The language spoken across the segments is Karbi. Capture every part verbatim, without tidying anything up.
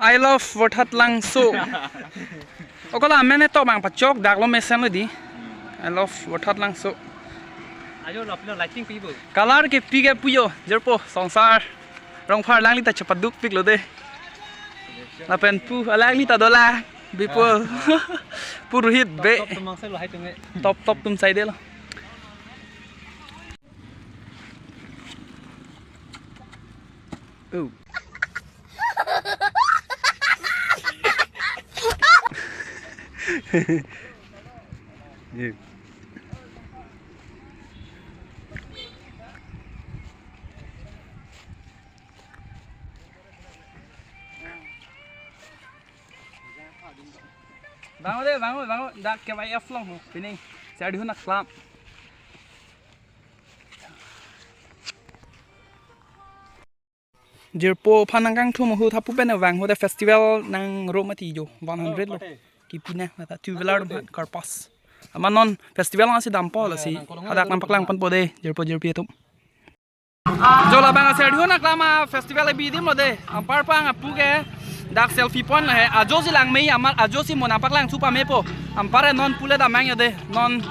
I love Vothatlangso. Okola amen etok bang pachok dak lo mesen lo di. I love Vothatlangso. Ajo lo pilo lighting pi bo. Color kepi ke puyo, jirpo, Songsar Rongphar alangli ta chepaduk pik lo de. Lapen pu alangli ta dolang, bipo. Purohit be. Top top tum angse lo hai tum e. Top top tum sai de lo. Oh. Yeah. Vang o de, vang o, vang o. Dak K Y F along ho, pining. Serdihun aklam. Jirpo aphan nangkangthum ahut hapu pen vang ho de festival nang ro mati jo one hundred lo. Kipi na mata two wheeler man karpas. Ama non festival asi dampo lasi. Hadak nangpaklang ponpo de jirpo jirpi atum. Jo labang Serdihun aklam a festival abi adim lo de. Anpar pang apu ke dak selfie point lo he. Ajo si lang mei amar ajo si mo nangpaklang su pame po. Anpar non pule damnang jo de. Non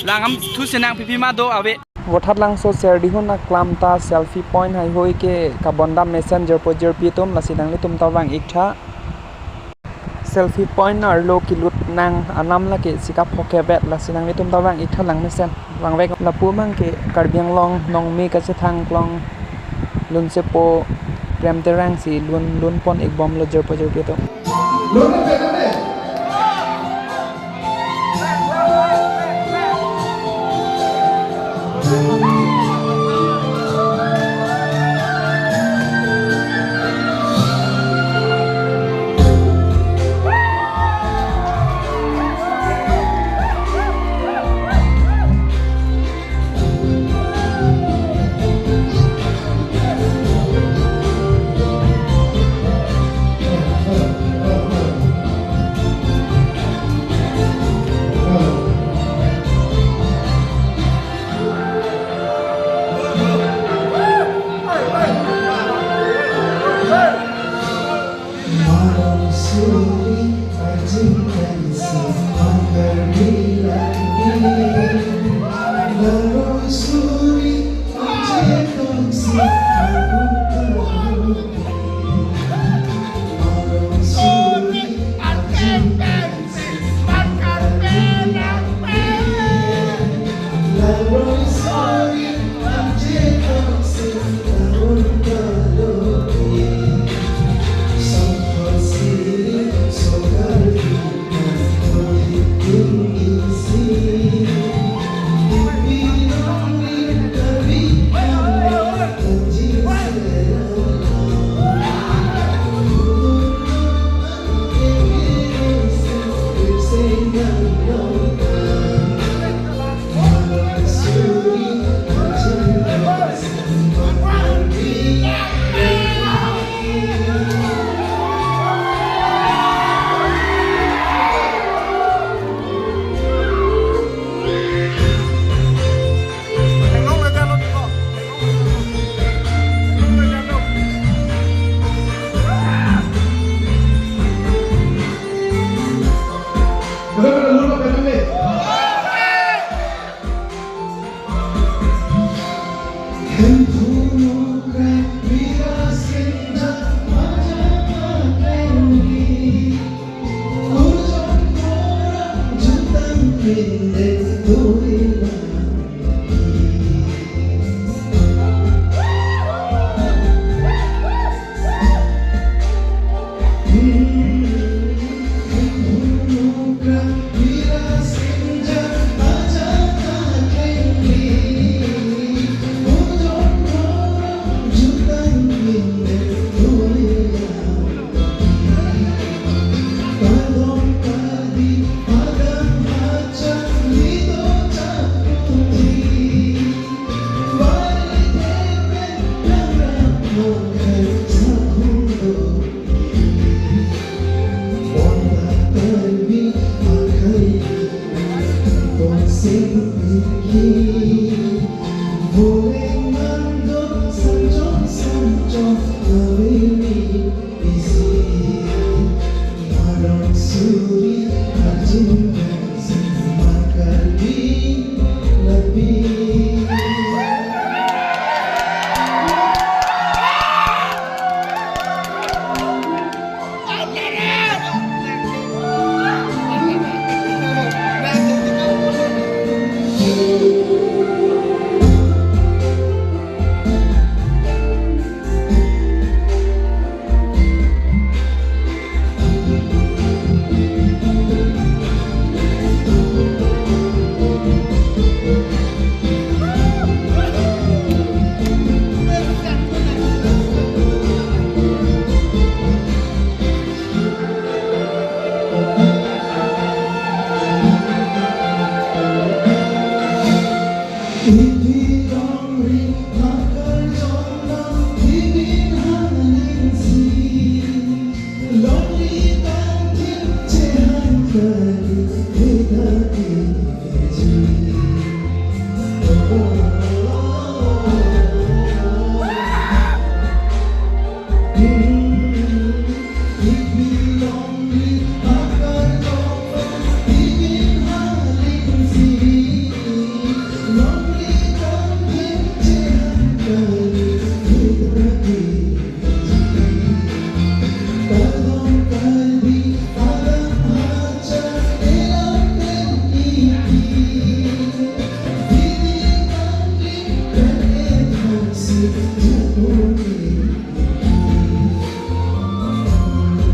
lang am thu si nangpipi ma do ave. Vothatlangso Serdihun aklam ta selfie point haihoi ke kabondam mesen jirpo jirpi atum, lasi nanglitum ta vang ik tha. Selfie point arlo kelut nang anam lake sikap hoke vet, lasi nanglitum ta vang ik tha lang mesen. Vangvek lapu mang ke Karbi Anglong nongme kachethang klong Lunsepo Prem Terang si lun lun pon ik bom lo jirpo jirpi atum.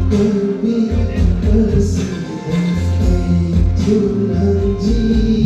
Kami kasih dan tunangji.